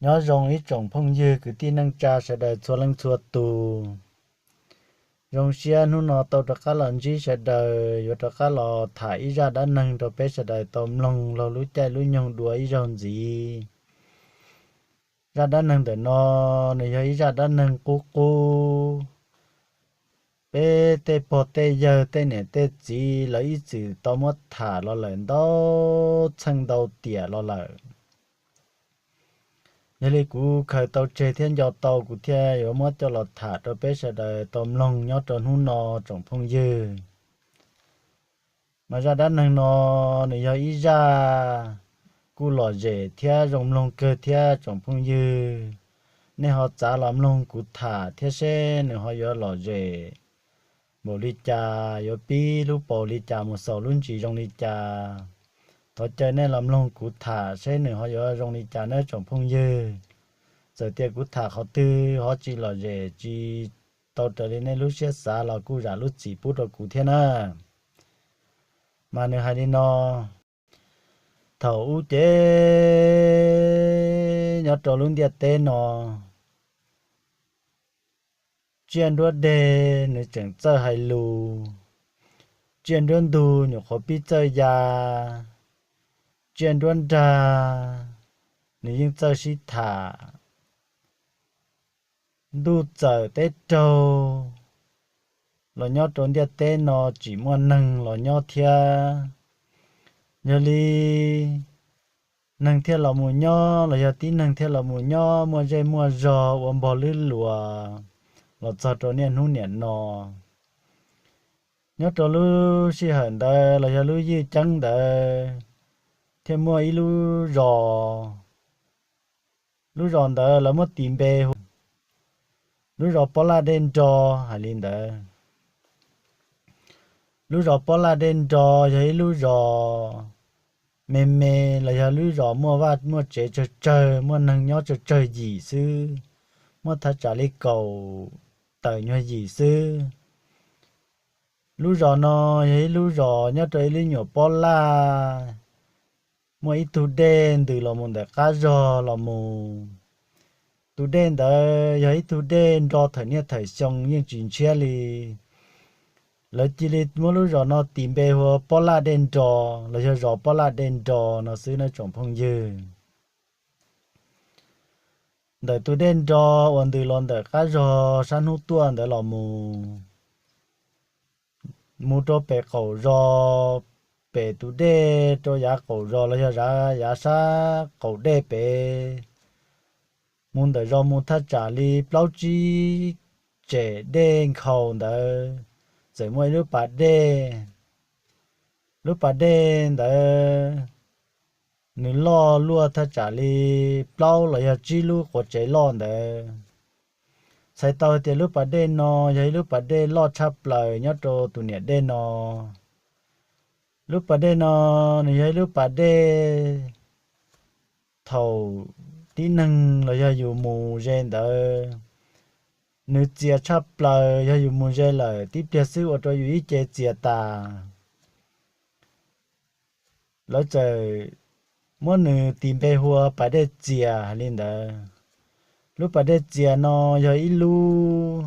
Nyob zoo ib tsoom phooj ywg kwv tij neej tsa sawv daws txhua leej txhua tus. Zoo siab hnub no tau rov qab los ntsib sawv daws yuav rov qab los tham ib zaj dab neeg rau peb sawv daws tau mloog laug lub caij lub nyoog dua ib zaug ntxiv. Zaj dab neeg ntawm no nws yog ib zaj dab neeg qub qub. Peb tej pog tej yawg tej niam tej txiv lawv ib txwm tau muab tham los lawm ntau txheej ntau tiam los lawm. Yog li kuv khaws tau tseg thiab nco tau kuv thiaj yuav muab coj los tham rau peb sawv daws tau mloog nyob rau hnub no tsoom phooj ywg. Mas zaj dab neeg no nws yog ib zaj kuj lom zem thiab zoo mloog kawg thiab tsoom phooj ywg. Nej ho txav los mloog kuv tham thiab seb nws ho yuav lom zem npaum li cas, yuav pib lub paus li cas mus xaus lub ntsis zoo li cas. Thov caw nej los mloog kuv tham seb nws ho yuav zoo li cas nawb tsoom phooj ywg. Txawm tias kuv tham qhov twg ho tsis lom zem tsis tau raws li nej lub siab xav los kuj zam lub txim pub rau kuv thiab na. Mas nws hais li no: Thaum ub ces nyob rau lub ntiaj teb no, tsiaj nruab deg nws tseem txawj hais lus, tsiaj nruab ntug nyuam qhuav pib txawj ya, tsiaj nruab nrag nws yeej txawj sib tham. Ntuj txawm teb raug los nyob rau ntiaj teb no tsim muaj neeg los nyob thiab. Yog li neeg thiaj los mus nyob los yog tib neeg thiaj los mus nyob muaj zej muaj zog ua npog lwb luas los txog rau niaj hnub niam no. Nyob rau lub sij hawm ntawd los yog lub ywj ceeb ntawd thiaj muaj ib lub zos. Lub zos ntawd lawv muab tis npe hu lub zos Pob Laj Dej Nro hais li ntawd. Lub zos Pob Laj Dej Nro yog ib lub zos me me los yog lub zos muaj vaj muaj tsev tsawg tsawg, muaj neeg nyob tsawg tsawg yim xwb, muaj thaj tsam li kaum tawm nyuag yim xwb. Lub zos no yog ib lub zos nyob rau ib lub nyuam pob laj, muaj ib tug dej ntws los mus ntawm qab zog los mus. Tus dej ntawd yog ib tug dej nro thawm niaj thawm xyoo yeej tsis ntshiab li. Lawv cia li muab lub zos no tis npe hu ua Pob Laj Dej Nro los yog zos Pob Laj Dej Nro no xwb nawb tsoom phooj ywg. Ntawm tus dej nro uas ntws los ntawm qab zog sab hnub tuaj ntawd los mus, mus rau pem qaum zos, pem tus dej rau yav qaum zos los yog yav sab qaum dej pem, mus ntawm zos mus thaj tsam li plaub tsib tsem dej nkhaus ntawd, txawm muaj ib lub pas dej. Lub pas dej ntawd nws loj luaj thaj tsam li plaub los yog tsib lub quav tsev loj ntawd. Txhais tau tias lub pas dej no yog ib lub pas dej loj tshaj plaws nyob rau tus niam dej no. Lub pas dej no nws yog ib lub pas dej thaum tib neeg los yog yus mus ze ntawd, nws txias tshaj plaws, yog yus mus ze lawm tib pliag xwb ua rau yus ib ce txias tas. Lawv txawm muab nws tis npe hu ua pas dej txias hais li ntawd. Lub pas dej txias no yog ib lub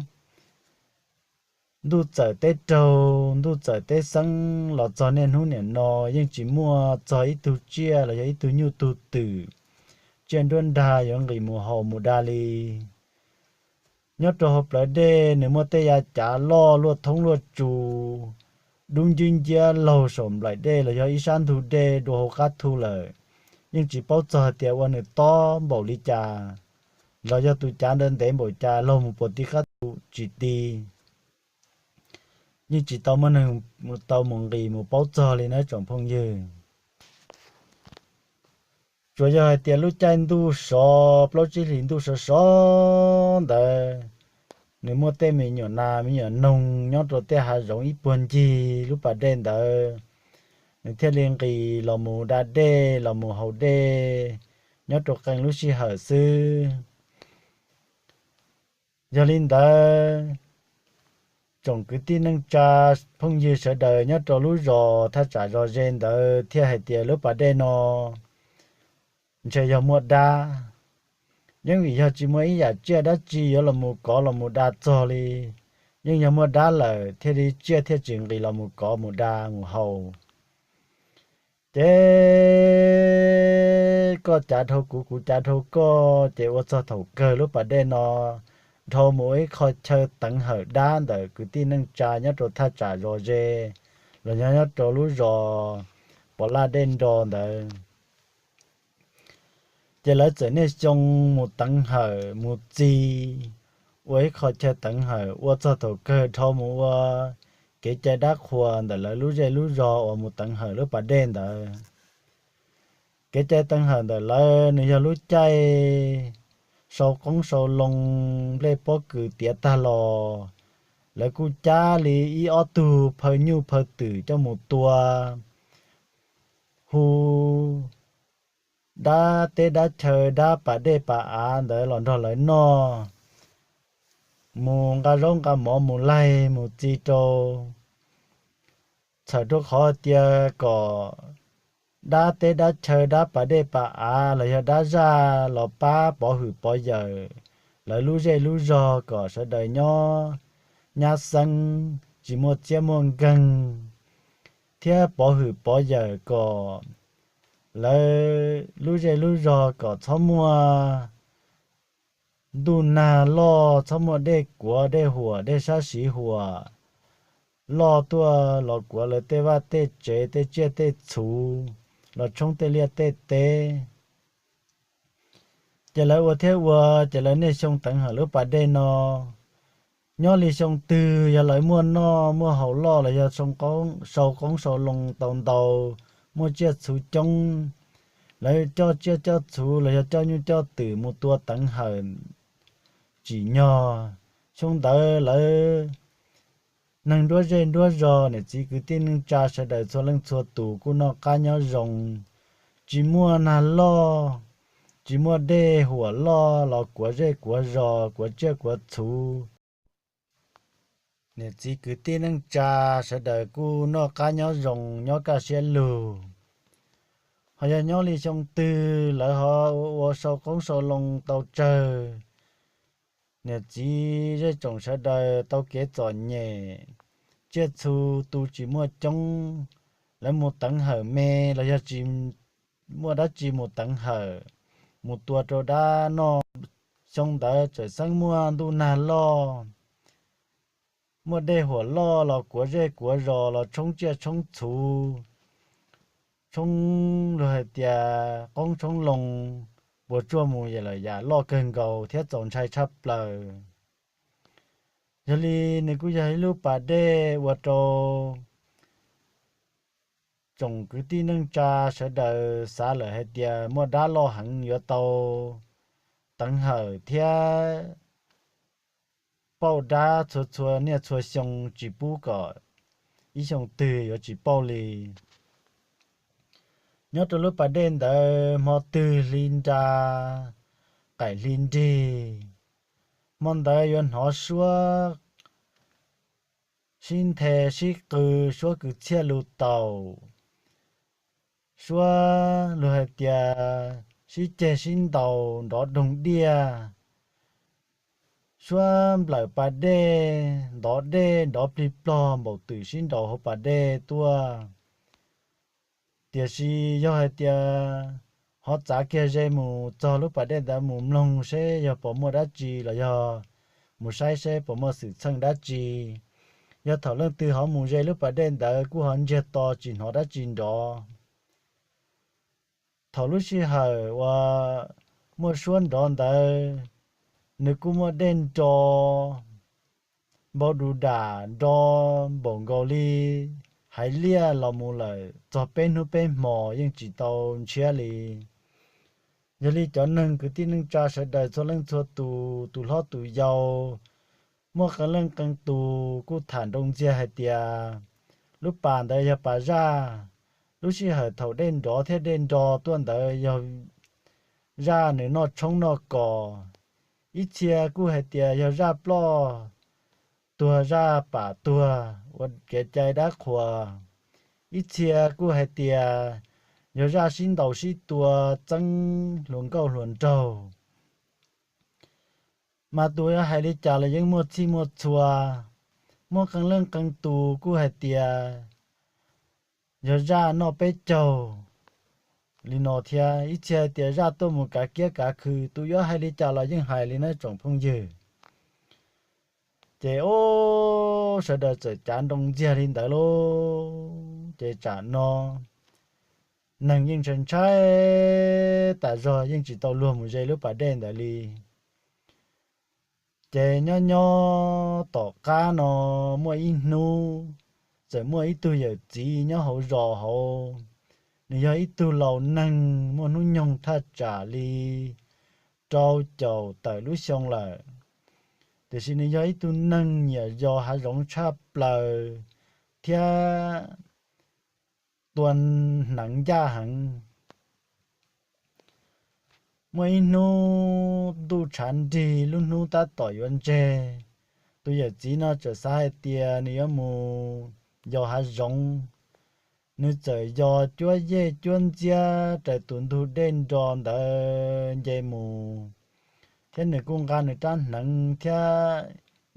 ntuj txawm teb raug ntuj txawm teb xeeb los txog niaj hnub niam no yeej tsis muaj txog ib tug tsiaj los yog ib tug nyuj tug twm, tsiaj nruab nrag yuav nqis mus haus mus da li. Nyob rau hauv plawv dej nws muaj tej yav cav loj luaj thoob luaj tsu, dub ncwb nciab laug saum nplaim dej los yog ib sab ntug dej dua hauv qab thu lawm, yeej tsis paub txog hais tias ua nws tob npaum li cas, los yog tus cav ntawd ntev npaum cas laug mus puas ti qab thu tsis ti, yeej tsis tau muaj neeg tau mus nqis mus paub txog li nawb tsoom phooj ywg. Tsuas yog hais tias lub caij ntuj sov plaub tsib hlis ntuj sov sov ntawd, nws muaj tej me nyuam nas me nyuam noog nyob rau tej hav zoov ib puag ncig lub pas dej ntawd, nws thiaj li nqis los mus da dej los mus haus dej nyob rau qee lub sij hawm xwb. Yog li ntawd, tsoom kwv tij neej tsa phooj ywg sawv daws nyob rau lub zos thaj tsam zos ze ntawd thiaj hais tias lub pas dej no ntshe yog muaj dab. Yeej vim yog tsis muaj ib yam tsiaj dab tsi yuav los mus kov los mus da txog li, yeej yog muaj dab lawm thiaj li tsiaj thiaj tsis nqis los mus kov mus da mus haus. Ces koj cav dhau kuv, kuv cav dhau koj, ces ua txog thaum kawg lub pas dej no dhau mus ua ib qho chaw teev hawm dab ntawm kwv tij neej tsa nyob rau thaj tsam zos ze los yog nyob rau lub zos Pov Laj Dej Nro ntawd. Ces lawv txawm niaj xyoo mus teev hawm mus txi ua ib qho chaw teev hawm ua txog thaum kawg dhau mus ua kev cai dab qhuas ntawm lawv lub zej lub zog uas mus teev hawm lub pas dej ntawd. Kev cai teev hawm ntawm lawv nws yog lub caij sau qoob sau loo, nplej pob kws tiav tag los lawv kuj cab li ib ob tug phaw nyuj phaw twm coj mus tua, hu dab teb dab chaw, dab pas dej pas av ntawd los nrog lawv noj, mus nqa zaub nqa mov mus laig mus txi rau. Txhawm rau qhov tias kom dab teb dab chaw, dab pas dej pas av los yog dab zaj los pab pov hwm pov yawm lawv lub zej lub zog kom sawv daws nyob nyab xeeb tsis muaj txiab muaj nkeeg, thiab pov hwm pov yawm kom lawv lub zej lub zog kom txhob muaj ntuj nag loj, txhob muaj dej kuav dej huam dej sab siv huam loj tuaj los kuav lawv tej vaj tej tsev tej tsiaj tej txhu los tshoob tej liaj tej teb. Ces lawv ua thiab ua, ces lawv niaj xyoo teev hawm lub pas dej no. Nyob li xyoo twg yog lawv muaj noj muaj haus loj los yog sau qoob sau loo tau ntau, muaj tsiaj txhu coob, lawv coj tsiaj coj txhu los yog coj nyuj coj twm mus tua teev hawm tsim nyog. Xyoo ntawd lawv neeg nruab zej nruab zog, niam txiv kwv tij neej tsa sawv daws txhua leej txhua tus kuj noj qab nyob zoo, tsis muaj nag loj, tsis muaj dej huam loj los kuav zej kuav zos kuav tsiaj kuav txhu. Niam txiv kwv tij neej tsa sawv daws kuj noj qab nyob zoo nyob kaj siab lug. Ho yog nyob li xyoo twg lawv ho ua sau qoob sau loo tau tsawg, niam txiv zej tsoom sawv daws tau kev txom nyem, tsiaj txhu tu tsis muaj coob, lawv mus teev hawm me los yog tsis muaj dab tsi mus teev hawm, mus tua rau dab noj. Xyoo ntawd txawm xeeb muaj ntuj nag loj, muaj dej huam loj los kuav zej kuav zos los tshoob tsiaj tshoob txhu, tshoob luag hais tias qoob tshoob loo, puas tsuaj mus lawm yam loj kawg nkaus thiab txaus ntshai tshaj plaws. Yog li nws kuj yog ib lub pas dej ua rau tsoom kwv tij neej tsa sawv daws xav lawm hais tias muaj dab loj heev yuav tau teev hawm thiab pauj dab txhua txhua niaj txhua xyoo tsis pub kom ib xyoo twg yuav tsis pauj li. Nyob rau lub pas dej ntawd hmo twg hli nra qaim hli nrig, hmo ntawd yuav hnov suab sib nthe sib qw, suab kwv txhiaj lus taus, suab luag hais tias sib ceg sib ntaus nrov doog diaj, suab nplawm pas dej ntov dej nrov plig plog npaum twm sib nraus hauv pas dej tuaj. Tiam sis yog hais tias ho txav kiag ze mus txog lub pas dej ntawd mus mloog seb yog puas muaj dab tsi los yog mus saib seb puas muaj xwm txheej dab tsi. Yog thaum leej twg ho mus ze lub pas dej ntawd kuj ho ntsiag to tsis hnov dab tsi nrov. Thaum lub sij hawm uas muaj suab nrov ntawd, nws kuj muaj dej nro npau du dam nro npaum nkaus li haiv liaj los mus lawm txog peb hnub peb hmos yeej tsis tau ntshiab li. Yog li cov neeg kwv tij neej tsa sawv daws txhua leej txhua tus, tus hlob tus yau, muaj qee leej qee tus kuj tham nroo ntxiag hais tias lub pas ntawd yog pas zaj. Lub sij hawm thaum dej nrov thiab dej nro tuaj ntawd yog zaj nws noj tshoob noj kos. Ib txhia kuj hais tias yog zaj ploj tuag zaj pam tuag ua kev cai dab qhuas. Ib txhia kuj hais tias yog zaj sib ntaus sib tua txeeb hluas nkauj hluas nraug. Mas tus yuav hais li cas los yeej muaj txhij muaj txhua, muaj qee leej qee tus kuj hais tias yog zaj noj peb caug li no thiab, ib txhia hais tias zaj tuaj mus kav kiab kav khw, tus yuav hais li cas los yeej hais li na tsoom phooj ywg. Ces ub, sawv daws txawm cav nroo ntxiag li ntawd lauj. Ces tsam no neeg yeej ntshai ntshai tas zog, yeej tsis tau luag mus ze lub pas dej ntawd li. Ces nyob nyob tom qab no muaj ib hnub, txawm muaj ib tug yawm txiv nyob hauv zos hauv, nws yog ib tug laus neeg muaj hnub nyoog thaj tsam li rau caum tawm lub xyoo lawm, tiam sis nws yog ib tug neeg nyiam yos hav zoov tshaj plaws thiab tua hneev ncaj heev. Muaj ib hnub ntuj tshav nrig, lub hnub tab tom yuav ntseg, tus yawm txiv no txawm xav hais tias nws yuav mus yos hav zoov. Nws txawm yos cuab yej cuab ntxiab raws tus ntug dej nro ntawd nce mus, thiab nws kuj nqa nws rab hneev thiab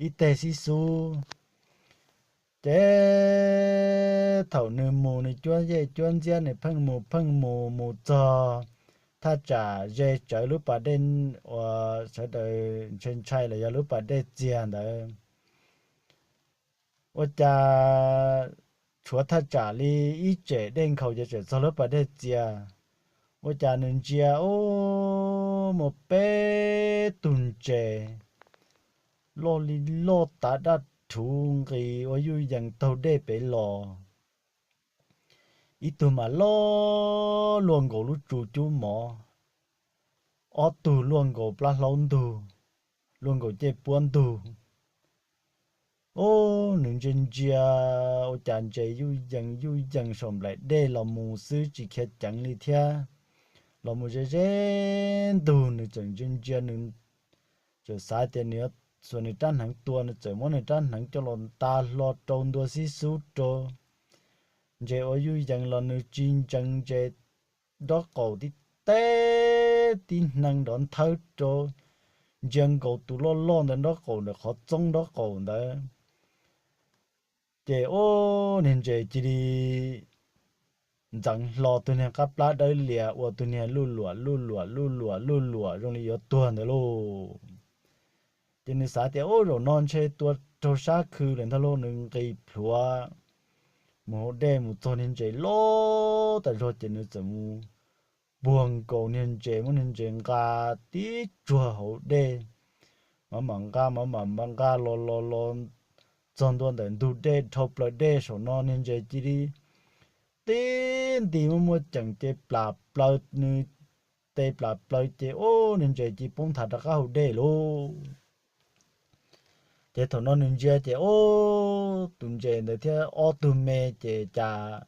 ib teg xib xub. Ces thaum nws mus nws cuab yej cuab ntxiab, nws pheej mus pheej mus mus txog thaj tsam ze tsawv lub pas dej uas sawv daws ntshai ntshai los yog lub pas dej txias ntawd, ua cas tshuav thaj tsam li ib tsem dej nkhaus ces txawm txog lub pas dej txias. Ua cas nws ntsia ub, muaj peb tug ntses loj li loj, tav daj rhuv nqis ua yuj yees taug dej pem los. Ib tug mas loj luaj nkaus lub tsu cub mov, ob tug luaj nkaus plab hlaub ntug, luaj nkaus cej puab ntug. Ub, nws ntsia ntsia, ua cas ntses yuj yees yuj yees saum nplaim dej los mus xwb, tsis khiav ceev li thiab. Los mus ze ze ntug, nws txawm ntsia ntsia, nws txawm xav tias nws yuav xuas nws rab hneev tua, nws txawm muab nws rab hneev coj los nta hlo rau ntua xib xub rau. Ntses ua yuj yees los nws tsis ntsees, ntses nraub qaum tib teb tib hneev nrov nthawb rau, ntsia nkaus tus loj loj ntawd nraub qaum ntawm qhov txoob nraub qaum ntawd. Ces ub, niag ntses cia li ntxeev hlo, tus niag qab plab dawb lias ua tus niag luj luam luj luam luj luam luj luam zoo li yuav tuag ntawd lauj. Ces nws xav tias ub, zaum no ntshe tua raug sab khw lawm ntag lauj, nws nqis plhuav mus hauv dej mus txog niag ntses loj tas zog ces nws txawm mus puag nkaus niag ntses, muab niag ntses nqa tib tsuag hauv dej, maj mam nqa maj mam nqa los los los txog ntua ntawm ntug dej dhau plaws dej saum no, niag ntses cia li tib nti muaj muaj ceem ces plam plaws, nws tes plam plaws ces ub, niag ntses cia li poob nthav rov qab hauv dej lauj. Ces thaum no nws ntsia ces ub, tus ntses ntawd thiab ob tug me ces cas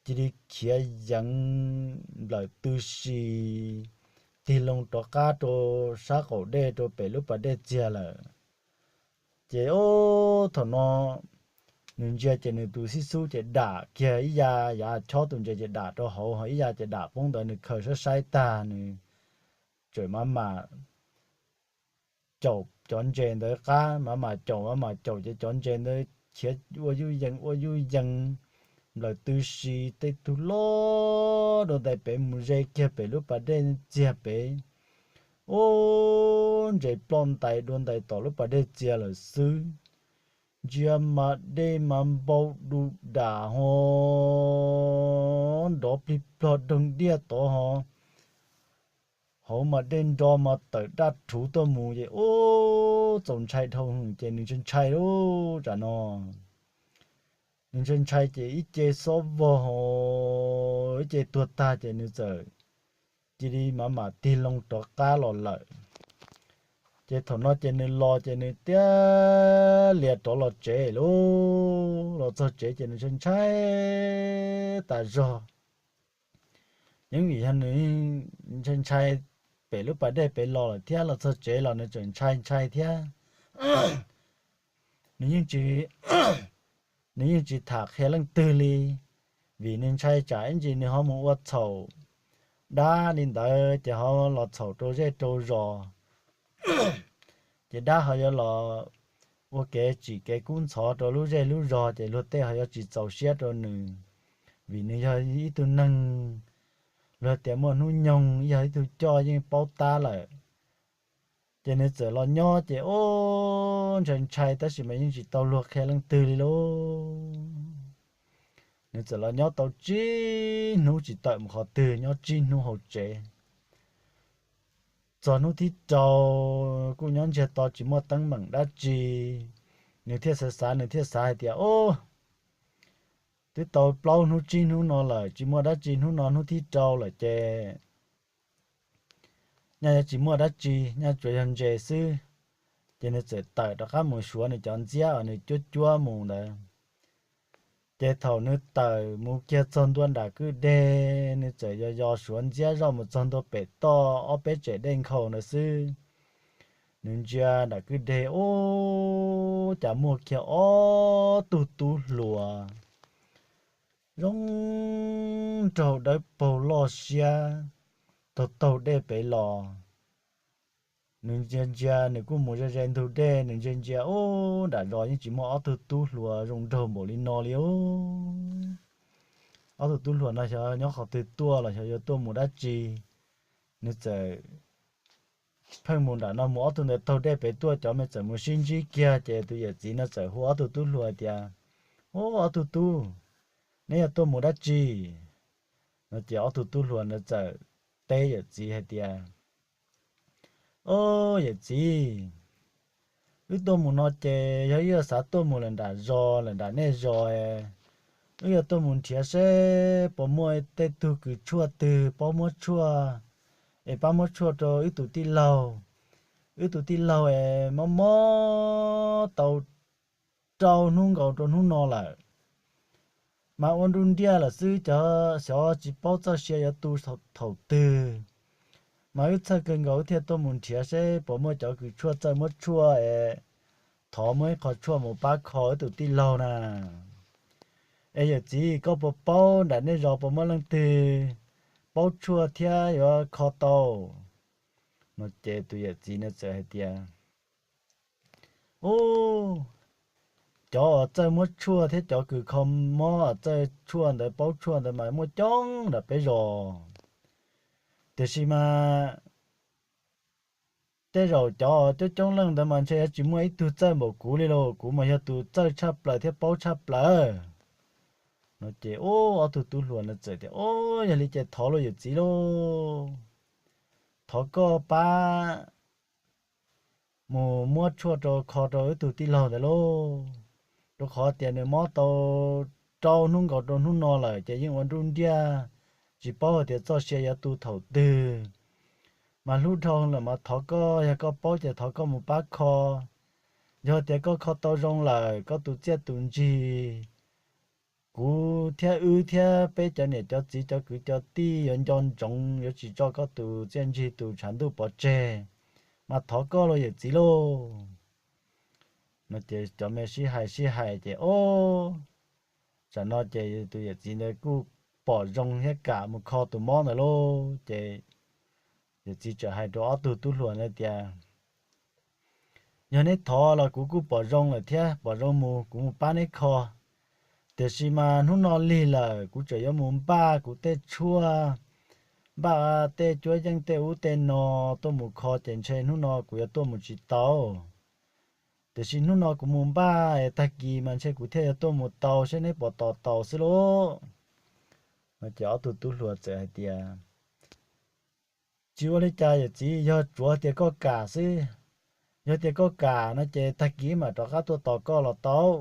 cia li khiav yeev nplawm tw si tig loo rov qab rau sab qaum dej rau pem lub pas dej txias lawm. Ces ub, thaum no nws ntsia ces nws tus xib xub ces dam kiag ib ya, yav chob tus ntses ces dam rau hauv, ho ib ya ces dam poob ntawd, nws khaws saib saib tag nws txawm maj mam caum cov ntses ntawd qab, maj mam caum maj mam caum ces cov ntses ntawd khiav ua yuj yees ua yuj yees nplawm tw si, tej tug loj dua ntais pem mus ze kiag pem lub pas dej txias pem. Ub, ntses ploj ntais dua ntais tom lub pas dej txias lawm xwb. Ntsia mas dej mas npau du dam ho nrov plig plog doog diaj tod ho, hauv mas dej nro mas tawm daj rhuv tuaj mus ces ub, txaus ntshai dhau hwv ces nws ntshai ntshai lub tsam no. Nws ntshai ntshai ces ib ce xob vog ho ib ce tuag tag ces nws txawm cia li maj mam tig loo rov qab los lawm. Ces thaum no ces nws los ces nws tiab lias rov los tsev lauj. Los txog tsev ces nws ntshai ntshai tas zog. Yeej vim yog nws ntshai ntshai pem lub pas dej pem los lawm thiab, los txog tsev los nws tseem ntshai ntshai thiab. Nws yeej tsis, nws yeej tsis tham qhia leej twg li, vim nws ntshai tsam ib ntsis nws ho mus ua txhaum dab li ntawd ces ho los txhaum rau zej rau zos. Ces dab ho yuav los ua kev tsim kev kub ntxhov rau lub zej lub zog, ces luag tej ho yuav tsis txaus siab rau nws, vim nws yog ib tug neeg luag tias muaj hnub nyoog, yog ib tug coj yeej paub tab lawm. Ces nws txawm los nyob ces ub ntshai ntshai tab sis mas yeej tsis tau luag qhia leej twg li lauj. Nws txawm los nyob tau tsib hnub tsis tawm mus qhov twg, nyob tsib hnub hauv tsev. Txog hnub thib rau kuj nyob ntsiag to tsis muaj teeb meem dab tsi. Nws thiaj xav xav, nws thiaj xav hais tias, ub, twb tau plaub hnub tsib hnub no lawm tsis muaj dab tsi, hnub no hnub thib rau lawm ces nyaj yuav tsis muaj dab tsi, nyaj tsuas yog ntses xwb. Ces nws txawm tawm rov qab mus xyuas nws cov ntxiab uas nws cuab cuab mus ntawd. Ces thaum nws tawm mus kiag txog ntua nram kwj deg, nws txawm yos yos xyuas ntxiab zoj mus txog ntua pem toj ob peb tsem dej nkhaus ntawd xwb, nws ntsia nram kwj deg ub, cas muaj kiag ob tug tub hluas zoo nraug dawb paug loj siab taug taug dej pem los. Nws ntsia ntsia, nws kuj mus ze ze ntug dej, nws ntsia ntsia ub, nram zos yeej tsis muaj ob tug tub hluas zoo nraug npaum li no li ub. Ob tug tub hluas no xyov nyob qhov twg tuaj los xyov yuav tuaj mus dab tsi. Nws txawm pheej mus nram no mus, ob tug ntawd taug dej pem tuaj, cov me txawm mus sib ntsib kiag ces tus yawm txiv no txawm hu ob tug tub hluas tias, ub, ob tug tub, neb yuav tuaj mus dab tsi? No ces ob tug tub hluas ntawd txawm teb yawm txiv hais tias, ub, yawm txiv, wb tuaj mus no ces yog wb yuav xav tuaj mus lawm nram zos, lawm nram nej zos, wb yuav tuaj mus nrhiav seb puas muaj tej tug kws tshuaj twg paub muab tshuaj, es pab muab tshuaj rau wb tus tij laug. Wb tus tij laug es mob mob tau rau hnub nkaus rau hnub no lawm, mas ua nruj nriaj lawm xwb, xyov tsis paub txoj sia yuav tu thaum twg. Mas wb txhawj kawg nkaus wb thiaj tuaj mus nrhiav seb puas muaj cov kws tshuaj txawj muab tshuaj es thov muab ib qho tshuaj mus pab kho wb tus tij laug na. Es yawm txiv, koj puas paub nram nej zos puas muaj leej twg paub tshuaj thiab yuav kho tau? No ces tus yawm txiv no txawm hais tias, ub, cov uas txawj muab tshuaj thiab cov kws kho mob txawj tshuaj ntawd, paub tshuaj ntawd mas muaj coob nram peb zos, tiam sis mas tej zaum cov coob coob leej ntawd mas ntshe yuav tsis muaj ib tug txawj npaum kuv li lauj, kuv mas yog tus txawj tshaj plaws thiab paub tshaj plaws. No ces ub, ob tug tub hluas no txawm tias, ub, yog li ces thov lauj yawm txiv lauj, thov koj pab mus muab tshuaj rau kho rau wb tug tij laug ntawd lauj, rau qhov tias nws mob tau rau hnub nkaus rau hnub no lawm ces yeej ua nruj nriaj, tsis paub hais tias txoj sia yuav tu thaum twg. Mas hlub dhau lawm mas thov koj, yog koj paub ces thov koj mus pab kho. Yog tias koj kho tau zoo lawm, koj tus txiaj tus ntsig, kuv thiab wb thiab peb cov niam cov txiv cov kwv cov tij yuav nco ntsoov, yuav tsis tso koj tus txiaj ntsig tus tshav ntuj pov tseg, mas thov koj lauj yawm txiv lauj. No ces cov me sib hais sib hais ces, ob, tsam no ces tus yawm txiv ntawd kuj pom zoo thiab kam mus kho tus mob ntawd lauj. Ces yawm txiv txawm hais rau ob tug tub hluas ntawd tias, yog neb thov los kuv kuj pom zoo lawm thiab, pom zoo mus kuv mus pab neb kho. Tiam sis mas hnub no lig lawm, kuv tseem yuav mus npaj kuv tej tshuaj, npaj tej cuab yeej tej ub tej no tuaj mus kho ces ntshe hnub no kuv yuav tuaj mus tsis tau. Tiam sis hnub no kuv mus npaj es tag kis mas ntshe kuv thiaj yuav tuaj mus tau, saib neb puas tos tau xwb lauj. No ces ob tug tub hluas txawm hais tias, tsis ua li cas yawm txiv, yog tsuav tias koj kam xwb. Yog tias koj kam no ces tag kis mam rov qab tuaj tos koj los tau.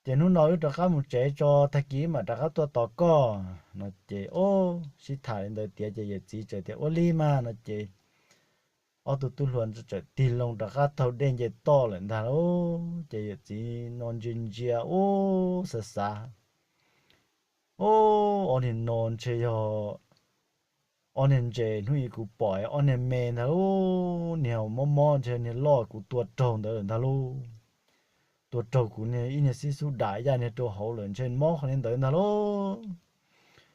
Ces hnub no wb rov qab mus tsev tso, tag kis wb mam rov qab tuaj tos koj. No ces ob, sib tham li ntawd tiav ces yawm txiv txawm tias ua li mas. No ces ob tug tub hluas txawm tig loo rov qab taug dej nce toj lawm ntag lauj. Ces yawm txiv no ntsia ntsia ub, xav xav, ob, ob niag no ntshe yog ob niag ntses hnub ib kuv pom ob niag me ntag lauj. Niag mob mob ntshe niag loj kuv tua raug ntawd lawm ntag lauj. Tua raug kuv niag ib niag xib xub dam ib yaj niag rau hauv lawm, ntshe mob qhov niag ntawd ntag lauj.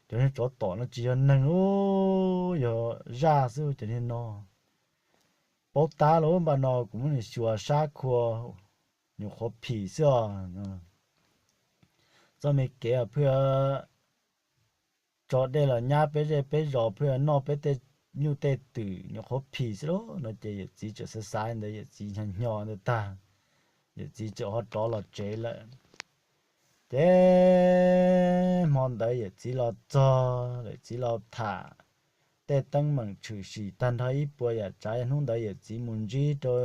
Cov niag tsov tom no tsis yog neeg lauj, yog zaj xwb cov niag no. Paub tab los npaj no kuv muab nws xyuas sab khua, nyuam qhuav phim xwb os. Txoj me kev phwj tso dej los nyab peb zej peb zos, phwj noj peb tej nyuj tej twm, nyuam qhuav phim xwb lauj. No ces yawm txiv txawm xav xav ntawd, yawm txiv hnyo hnyo ntawd tag, yawm txiv txawm ho rov los tsev lawm. Ces hmo ntawd yawm txiv los txog, yawm txiv los tham, tej teeb meem tshwm sim tag nrho ib puas yam tsav. Hnub ntawd yawm txiv mus ntsib rau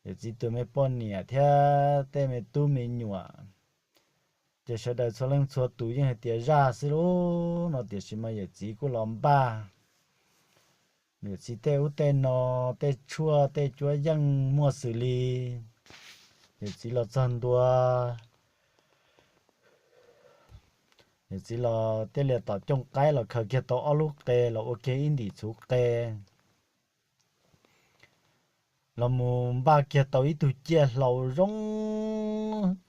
yawm txiv tus me poj niam thiab tej me tub me nyuam, ces sawv daws txhua leej txhua tus yeej hais tias zaj xwb lauj no, tiam sis mas yawm txiv kuj los npaj yawm txiv tej ub tej no, tej tshuaj tej cuab yeej muaj xws li yawm txiv los txog ntua, yawm txiv los tej lias tom cooj qaib los khaws kiag tau ob lub qe los ua kiag ib ntim txhuv qe, los mus npaj kiag tau ib tug ciaj hlau zoo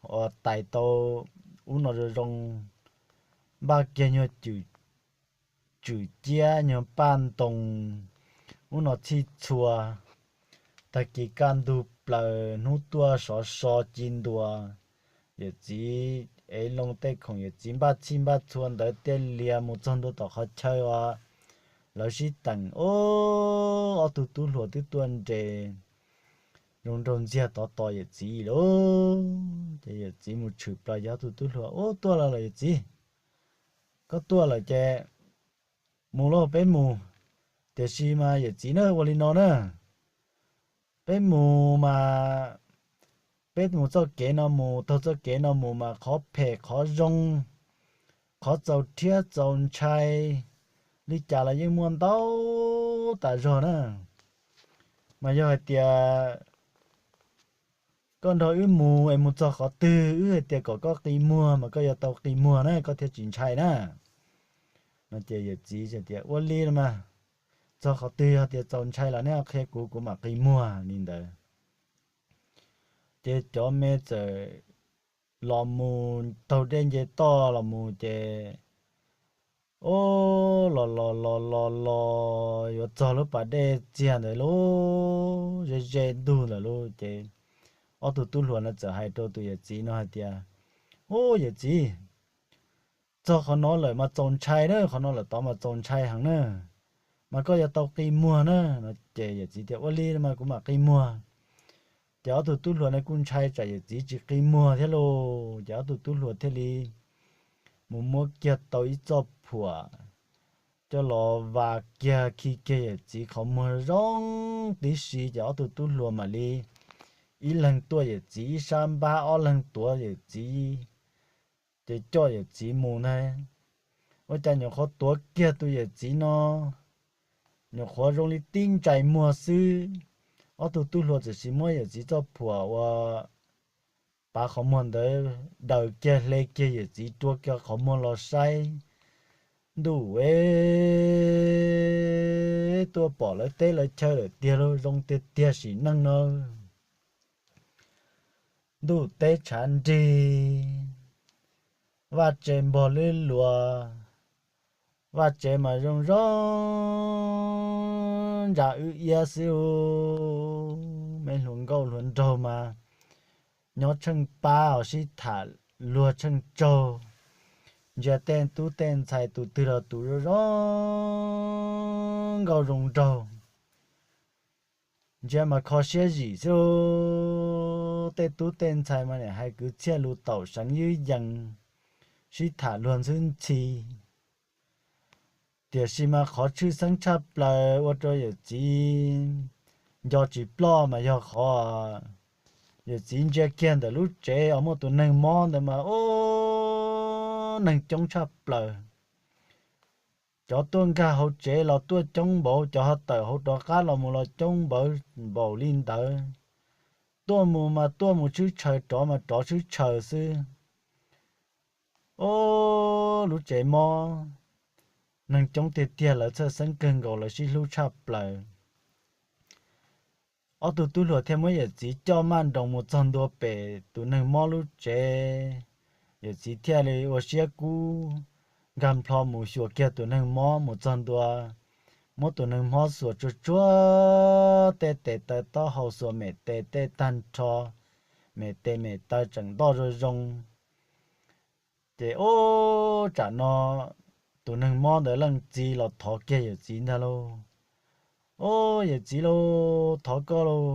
uas tais tau ub no zoo zoo, npaj kiag nyuag cwm, tswm ciab, nyuag paj ntoo ub no txhij txhua. Tag kis kaj ntug plaws hnub tuaj sov so ci ntua, yawm txiv ev loo tej khoom yawm txiv npaj txhij npaj txhua ntawd tiaj lias mus txog ntua tom qhov chaw uas lawv sib teem, ob tug tub hluas twb tuaj nres zoo nraug ntxiag tod tos yawm txiv lauj. Ces yawm txiv mus tshwm plaws ces ob tug tub hluas, Ub, tuaj los lawm yawm txiv, koj tuaj lawm ces mus lauj, peb mus. Tiam sis mas yawm txiv na, ua li no na, peb mus mas peb mus txoj kev no mus, taug txoj kev no mus mas qhov phem qhov zoo, qhov txaus rhiab txaus ntshai li cas los yeej muaj ntau tas zog na. Mas yog hais tias koj nrog wb mus es mus txog qhov twg wb hais tias kom koj qi muag mas koj yuav tau qi muag na, koj thiaj tsis ntshai na. No ces yawm txiv tias, Ua li los mas, txog qhov twg yog tias txaus ntshai los neb qhia kuv, kuv mam qi muag li ntawd. Ces cov me txawm los mus taug dej nce toj los mus ces, o, los los los los los yuav txog lub pas dej txiag ntawd lauj, ze ze ntug lawm lauj. Ces ob tug tub hluas no txawm hais rau tus yawm txiv no hais tias, Ub, yawm txiv, txog qhov no lawm mas txaus ntshai na, qhov no lawm tod mas txaus ntshai heev na, mas koj yuav tau qi muag na. No ces yawm txiv tias, Ua li mas kuv mam qi muag. Ces ob tug tub hluas no kuj ntshai tsam yawm txiv tsis qi muag thiab lauj. Ces ob tug tub hluas thiaj li mus muab kiag tau ib txoj phuam coj los vas kiag khi kiag yawm txiv qhov muag zoo tib si. Ces ob tug tub hluas mam li ib leeg tuaj yawm txiv ib sab npab, ob leeg tuav yawm txiv, ces coj yawm txiv mus ntag. Ua cas nyuam qhuav tuav kiag tus yawm txiv no, nyuam qhuav zoo li tib ntsais muag xwb, ob tug tub hluas txawm sis muab yawm txiv txoj phuam uas pav qhov muag ntawd daws kiag hle kiag yawm txiv rua kiag qhov muag los saib. Ntuj e, tuaj pom lawv teb lawv chaw lawm tiag lauj, zoo tiag tiag sim neej no. Ntuj teb tshav nrig, vaj tse npog lwb luas, vaj tsev mas zoo zoo ntsa wb iab xwb. Me hluas nkauj hluas nraug mas nyob tsheej pab os, sib tham luag tsheej tsaug, ntsia tej tub tej ntxhais tus twg los tus zoo zoo nkauj zoo nraug. Ntsia mas kho siab zim xwb, tej tub tej ntxhais mas niam hais kwv txhiaj lus taum seev ywb yees, sib tham luag ntxhwb ntxhi. Tiam sis mas qhov tshwj xeeb tshaj plaws ua rau yawm txiv nco tsis ploj mas yog qhov yawm txiv ntsia kiag ntawm lub tsev uas muaj tus neeg mob ntawd mas ub, neeg coob tshaj plaws. Cov tuaj nkag hauv tsev los tuaj coob npaum, cov ho tawm hauv rov qab los mus los coob npaum li ntawd. Tuaj mus mas tuaj mus tshwb tshaws, rov mas rov tshwb tshaws xwb. Ub, lub tsev mob, neeg coob tiag tiag, lawv txhawj xeeb kawg nkaus, lawv sib hlub tshaj plaws. Ob tug tub hluas thiaj muab yawm txiv coj maj nroos mus txog ntua pem tus neeg mob lub tsev. Yawm txiv thiaj li ua siab kub nkag nplho mus xyuas kiag tus neeg mob mus txog ntua muab tus neeg mob xuas tsuag tsuag tej tes taw taub hau, xuas mem tes tej tag nrho, mem tes mem taw tseem ntoj zoo zoo. Ces ub, tsam no tus neeg mob ntawd leej txiv los thov kiag yawm txiv ntag lauj. Ub, yawm txiv lauj, thov koj lauj,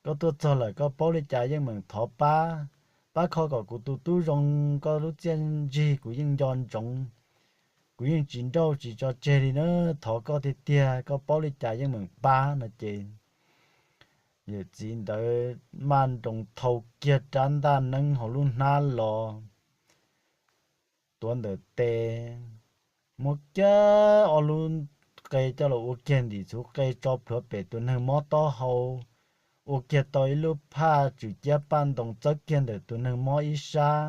koj tuaj txog lawm koj paub li cas yeej meem thov pab, pab kho kom kuv tus tub zoo, koj lub txiaj ntsig kuv yeej nco ntsoov, kuv yeej tsis nrauj tsis tso tseg li na, thov koj tiag tiag, koj paub li cas yeej meem pab no ces yawm txiv ntawd maj nroos thau kiag rab ntaj neeb hauv lub hnab los tuav ntawm tes, muab kiag ob lub qe coj los ua kiag ntim txhuv qe tso plhuav pem tus neeg mob taub hau, ua kiag tau ib lub phaj tswm ciab paj ntoos txawb kiag ntawm tus neeg mob ib sab.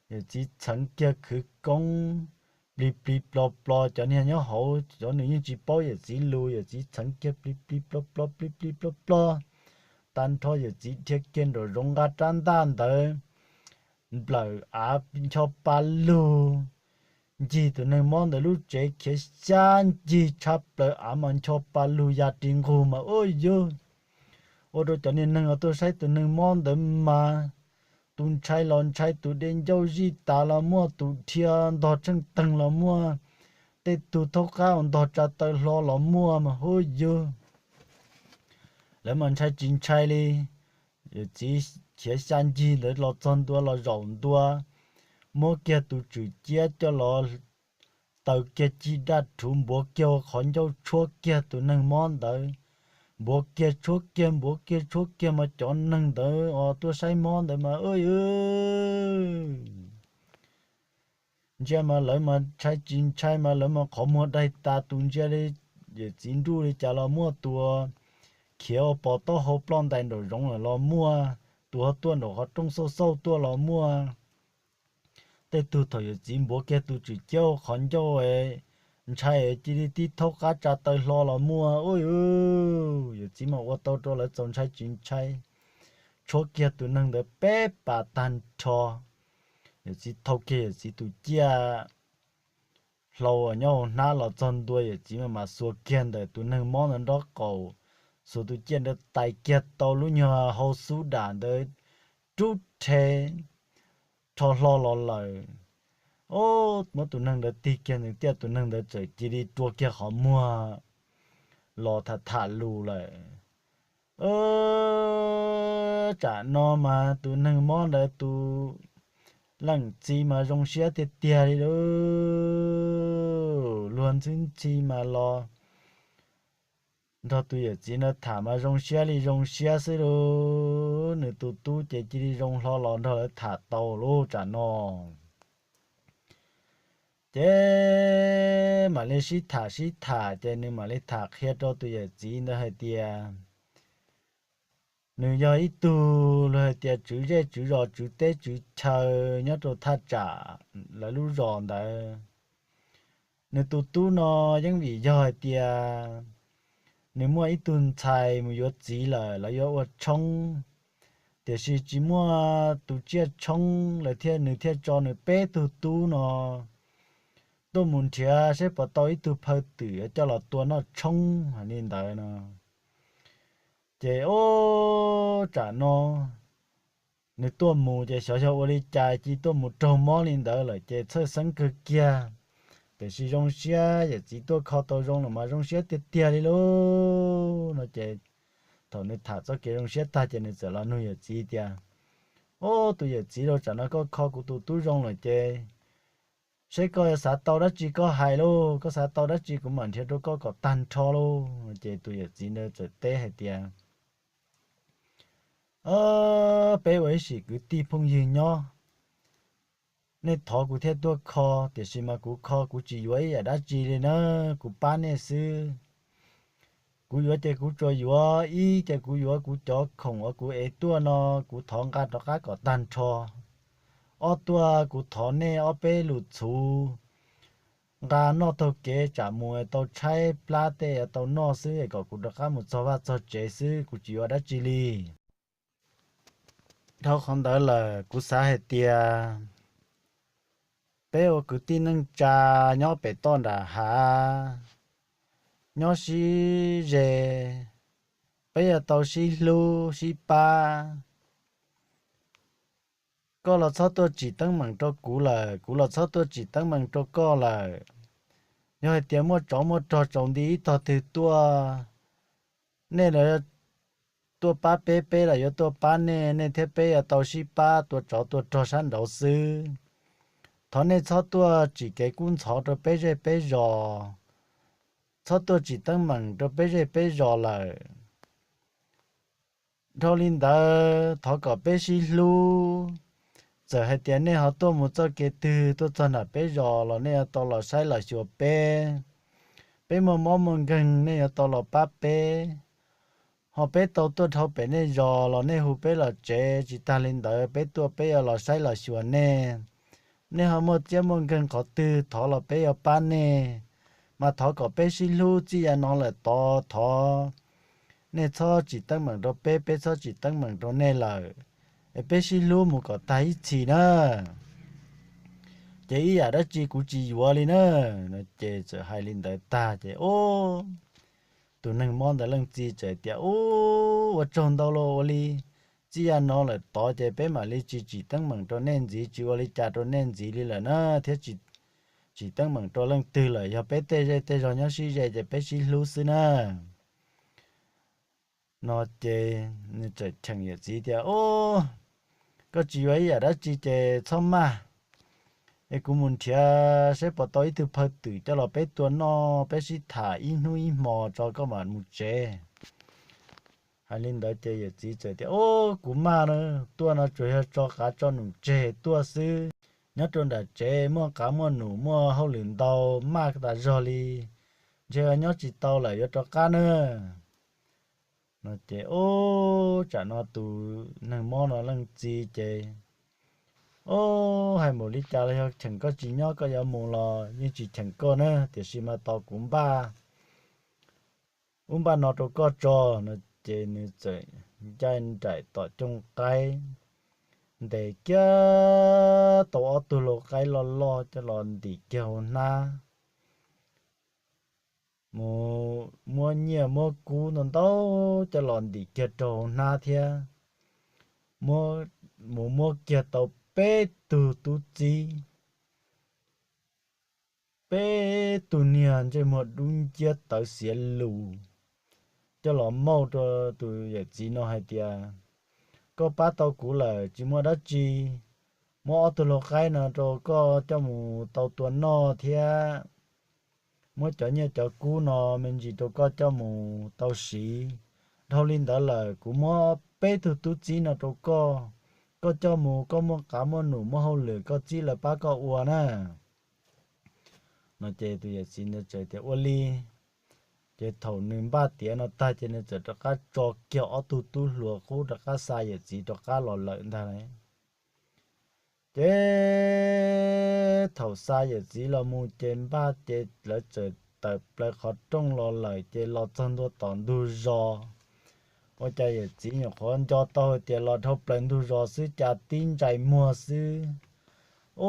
Yawm txiv txheev kiag khwv koob, plig plig plo plo, cov niag nyob hauv cov nws yeej tsis paub yawm txiv lus, yawm txiv txheev kiag plig plig plo plo plig plig plo plo. Tag nrho yawm txiv dhia kiag nraum zoov nqa rab ntaj ntawd nplawm av ncho pa lug ncig tus neeg mob ntawd lub tsev khiav xyab ncig tshab plaws av mas ncho pa lug ya ri nqug mas ub yug, ua rau cov niag neeg uas tuaj saib tus neeg mob ntawd mas tus ntshai los ntshai, tus dej ncauj zij tas los muaj, tus dhia ntog tsheej teeg los muaj, tej tug thaub qab uas ntog tsa taw hlo los muaj mas ub yug. Lawv mas ntshai tsis ntshai li. Yawm txiv khiav xya ncig ntawd los txog ntua los zaum ntua, muab kiag tus tswm ciab coj los taws kiag cig daj rhuv, npuav kiag ua qhov ncauj tshuab kiag tus neeg mob ntawd. Npuav kiag tshuab kiag, npuav kiag tshuab kiag mas cov neeg ntawd uas tuaj saib mob ntawd mas ntsia mas lawv mas ntshai tsis ntshai mas lawv mas qhov muag daig tas tus ntsia li yawm txiv nruj li cas los muaj, tus khiav ua pos taub hau ploj ntais nraum zoov lawm los muaj, tus ho tuaj nraum qhov rooj xauj xauj tuaj los muaj. Tej tug thaum yawm txiv npuav kiag tus tswm ciab ua qhov ncauj ntshai cia li tib thaub qab tsa taw hlo los muaj. Ub, yawm txiv mas ua tau rau lawv txaus ntshai tsis ntshai, tshuab kiag tus neeg ntawd peb pas tag nrho. Yawm txiv thau kiag yawm txiv tus ciaj hlau uas nyob hauv hnab los txog ntua, yawm txiv mas mas xuas kiag ntawm tus neeg mob ntawd nraub qaum, xuas tus ciaj ntawd tais kiag tau lub nyuag hau xub dam ntawd rub rhe rho hlo los lawm. Ub, muab tus neeg ntawd tig kiag ntawd tiaj, tus neeg ntawd txawm cia li rua kiag qhov muag los tham tham lus lawm. Tsam no mas tus neeg mob ntawd tus leej txiv mas zoo siab tiag tiag li lauj. Luag ntxhwb ntxhi mas los nrog tus yawm txiv ntawd tham mas zoo siab li zoo siab xwb lauj. Nws tus tub ces cia li zoo hlo los nrog lawv tham tau lauj tsam no. Ces mam li sib tham sib tham ces nws mam li tham qhia rau tus yawm txiv ntawd hais tias nws yog ib tug luag hais tias tswv zej tswv zos tswv teb tswv chaw nyob rau thaj tsam lawv lub zos ntawd. Nws tus tub no yeej vim yog hais tias nws muaj ib tug ntxhais mus yuav txiv lawm, lawv yuav ua tshoob, tiam sis tsis muaj tus tsiaj tshoob lawm thiaj nws thiaj tso nws peb tug tub no tuaj mus nrhiav saib puas tau ib tug phaw twm coj los tua noj tshoob hais li ntawd no. Ces ub, tsam no nws tuaj mus ces xyov yog ua li cas cia tuaj mus raug mob li ntawd lawm ces txhawj xeeb kawg kiag. Tiam sis zoo siab yawm txiv tuaj kho tau zoo los mas zoo siab tiag tiag li lauj no ces thaum nws tham txoj kev zoo siab tag ces nws txawm los nug yawm txiv tias, Ub, tus yawm txiv lauj, tsam no koj kho kuv tus tub zoo lawm ces seb koj xav tau dab tsi koj hais lauj, koj xav tau dab tsi kuv mam nrhiav rau koj kom tag nrho lauj no ces tus yawm txiv ntawd txawm teb hais tias, Peb ua ib sim kwv tij phooj ywg nyob, nej thov kuv thiaj tuaj kho, tiam sis mas kuv kho kuv tsis yuav ib yam dab tsi li na, kuv pab nej xwb. Kuv yuav ces kuv tsuas yuav, ib ces kuv yuav kuv cov khoom uas kuv ev tuaj no, kuv thov nqa rov qab kom tag nrho. Ob tuaj kuv thov nej ob peb lus txhuv nqa noj taug kev tsam mus tau tshaib plab tej tau noj xwb es kom kuv rov qab mus txog vaj txog tsev xwb, kuv tsis yuav dab tsi li. Dhau qhov ntawd lawm kuv xav hais tias peb ua kwv tij neej tsa nyob pem toj nram hav, nyob sib ze, peb yuav tau sib hlub sib pab. Koj los txhob tuaj tsim teeb meem rau kuv lawm, kuv los txhob tuaj tsim teeb meem rau koj lawm. Yog hais tias muaj tsov muaj rog tsaus nti ib tog twg tuaj, nej los tuaj pab peb, peb los yuav tuaj pab nej, nej thiab peb yuav tau sib pab tua tsov tua rog sab nraud xwb. Thov nej txhob tuaj tsim kev kub ntxhov rau peb zej peb zos, txhob tuaj tsim teeb meem rau peb zej peb zos lawm. Dhau li ntawd thov kom peb sib hlub. Txawm hais tias nej ho tuaj mus txoj kev twg tuaj txog nram peb zos los nej yuav tau los saib los xyuas peb. Peb muaj mob muaj nkeeg nej yuav tau los pab peb. Ho peb tau tuaj dhau pem nej zos los nej hu peb los tsev, tsis tag li ntawd peb tuaj peb yuav los saib los xyuas nej. Nej ho muaj txiab muaj nkeeg qhov twg thov los peb yuav pab nej, mas thov kom peb sib hlub txij yav no lawm tod thov nej txhob tsim teeb meem rau peb, peb txhob tsim teeb meem rau nej lawm, es peb sib hlub mus kom tag ib txhis na. Ces ib yam dab tsi kuv tsis yuav li na. No ces txawm hais li ntawd tag ces ub, tus neeg mob ntawd leej txiv txawm tias, Ub, ua tsaug ntau los ua li, txij yav no lawm tod ces peb mam li tsis tsim teeb meem rau nej ntxiv, tsis ua li cas rau nej ntxiv li lawm na, thiab tsis tsim teeb meem rau leej twg lawm, yog peb tej zej tej zos nyob sib ze ces peb sib hlub xwb na. No ces nws txawm cheem yawm txiv tias, Ub, koj tsis yuav ib yam dab tsi ces txhob maj, es kuv mus nrhiav saib puas tau ib tug phaw twm coj los peb tua noj, peb sib tham ib hnub ib hmo tso koj mam mus tsev. Hais li ntawd ces yawm txiv txawm tias, Ub, kuv maj na, tuaj no tsuas yog tso qav tso num tseg tuaj xwb. Nyob rau nram tsev muaj qav muaj num muaj hauj lwm ntau, maj tas zog li, ntshe nyob tsis tau lawm, yuav rov qab na. No ces ub, tsam no tus neeg mob no leej txiv ces, Ub, hais npaum li cas los yog cheem koj tsis nyob koj yuav mus los yeej tsis cheem koj na, tiam sis mas tos kuv npaj ub npaj no rau koj tso. No ces nws txawm ncaij nraim tom cooj qaib, ntes kiag tau ob tug lau qaib loj loj coj los ntim kiag hauv hnab, mus muab nyiaj muab kub ntau ntau coj los ntim kiag rau hauv hnab thiab, mus muab kiag tau peb tug tub txib, peb tug niag ntsej muag dub nciab tawv xiav lus, coj los mauj rau tus yawm txiv no hais tias, Koj pab tau kuv lawm tsis muaj dab tsi, muab ob tug lau qaib no rau koj coj mus tau tua noj thiab muab cov nyiaj cov kub no me ntsis rau koj coj mus tau siv. Dhau li ntawd lawm kuv muab peb tug tub txib no rau koj, koj coj mus koj muaj qav muaj num muaj hauj lwm koj txib lawv pab koj ua na. No ces tus yawm txiv ntawd txawm tias ua li. Ces thaum nws npaj tiav no tag ces nws txawm rov qab tso kiag ob tug tub hluas qub rov qab xa yawm txiv rov qab los lawm ntag. Ces thaum xa yawm txiv los mus ces npaj ces lawv txawm tawm plaws qhov rooj los lawm ces los txog ntua tom ntug zos. Ua cas yawm txiv nyuam qhuav nco tau hais tias los dhau plaws ntug zos xwb cas tib ntsais muag xwb,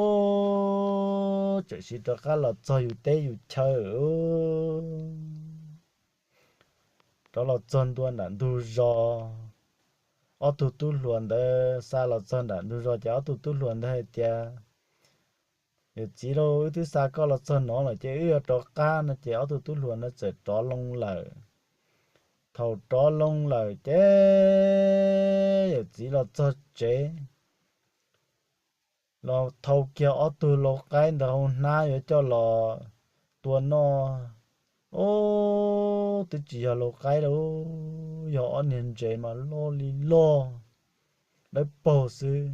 ub, txawm siv rov qab los txog yus teb yus chaw. Rov los txog ntua nram ntug zos, ob tug tub hluas ntawd xa los txog nram ntug zos ces ob tug tub hluas ntawd hais tias, Yawm txiv lauj, wb twb xa koj los txog no lawm ces wb yuav rov qab. No ces ob tug tub hluas ntawd txawm rov loo lawm. Thaum rov loo lawm ces yawm txiv los txog tsev, los thau kiag ob tug lau qaib ntawd hauv hnab yuav coj los tua noj. Ub, twb tsis yog lau qaib lauj, yog ob niag ntses mas loj li loj, dawb paug xwb.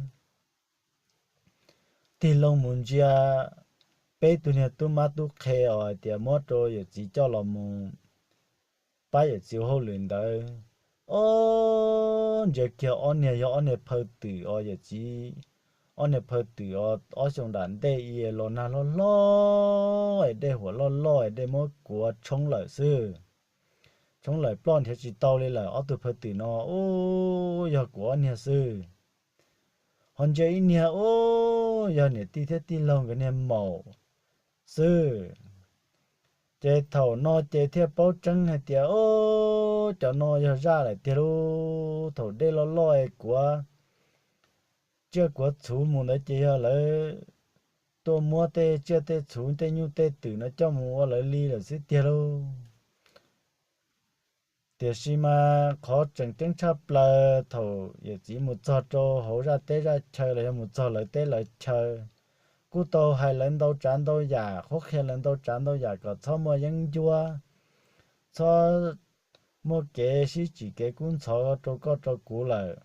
Tig loo mus ntsia peb tug niag tub mab tub qhe uas hais tias muab rau yawm txiv coj los mus pab yawm txiv ua hauj lwm ntawd, ob, ntsia kiag ob niag yog ob niag phaw twm os yawm txiv, ob niag phaw twm os ob xyoo nram ntej los nag loj loj es dej huam loj loj es dej muab kuav tshoob lawm xwb. Tshoob lawm ploj nrhiav tsis tau li lawm, ob tug phaw twm no ub yog kuv ob niag xwb. Ho ntsia ib niag ub yog niam tij thiab tij laug nkawd niag maum xwb. Ces thaum no ces thiaj paub tseeb hais tias, o, cov no yog zaj lawm tiag lauj. Thaum dej loj loj es kuav tsiaj kuav txhuv mus ntawd ces yog lawv tuaj muab tej tsiaj tej txhuv tej nyuj tej twm no coj mus ua lawv li lawm xwb tiag lauj. Tiam sis mas qhov tseem ceeb tshaj plaws thaum yawm txiv mus txog rau hauv zaj teb zaj chaw los yog mus txog lawv teb lawv chaw, kuj tau hais lawv ntau tsav ntau yam, qhuab qhia lawv ntau tsav ntau yam kom txhob muaj yeeb ncuab, txhob muaj kev sib tsim kev kub ntxhov rau koj rau kuv lawm.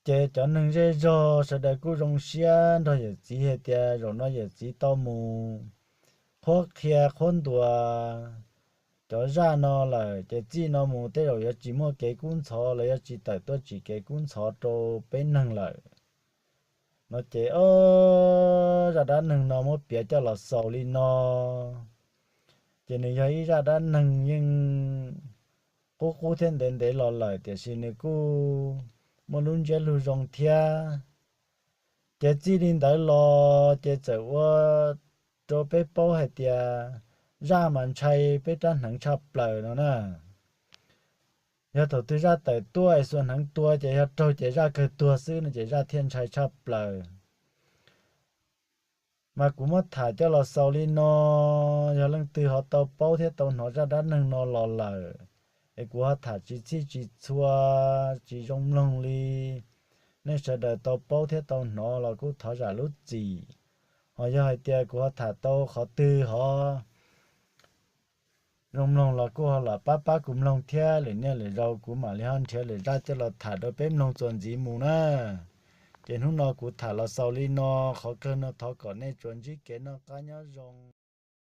Ces cov neeg zej zog sawv daws kuj zoo siab nrog yawm txiv hais tias zaum no yawm txiv tau mus qhuab qhia qhuab ntuas cov zaj no lawm ces txij no mus tej zaum yuav tsis muaj kev kub ntxhov los yuav tsis tawm tuaj tsim kev kub ntxhov rau peb neeg lawm. No ces, o, zaj dab neeg no muab piav coj los xaus li no. Ces nws yog ib zaj dab neeg yeej qub qub thiab ntev ntev los lawm tiam sis nws kuj muaj lub ntsiab lus zoo thiab. Ces txij li ntawd los ces txawm ua rau peb paub hais tias zaj mas ntshai peb rab hneev tshaj plaws no na. Yog thaum twg zaj tawm tuaj es xuas hneev tua ces yog raug ces zaj kawg tuag xwb no ces zaj thiaj ntshai tshaj plaws. Mas kuv muab tham coj los xaus li no, yog leej twg ho tau paub thiab tau hnov zaj dab neeg no los lawm, es kuv ho tham tsis txhij tsis txhua, tsis zoo mloog li, nej sawv daws tau paub thiab tau hnov los kuj thov zam lub txim. Ho yog hais tias kuv ho tham tau qhov twg ho zoo mloog los kuj ho los pab pab kuv mloog thiab, lwm niaj lwm zaus kuv mam li ho nrhiav lwm zaj coj los tham rau peb mloog txuas ntxiv mus na. Ces hnub no kuv tham los xaus li no, qhov kawg no thov kom nej tsuas ntsib kev noj qab nyob zoo.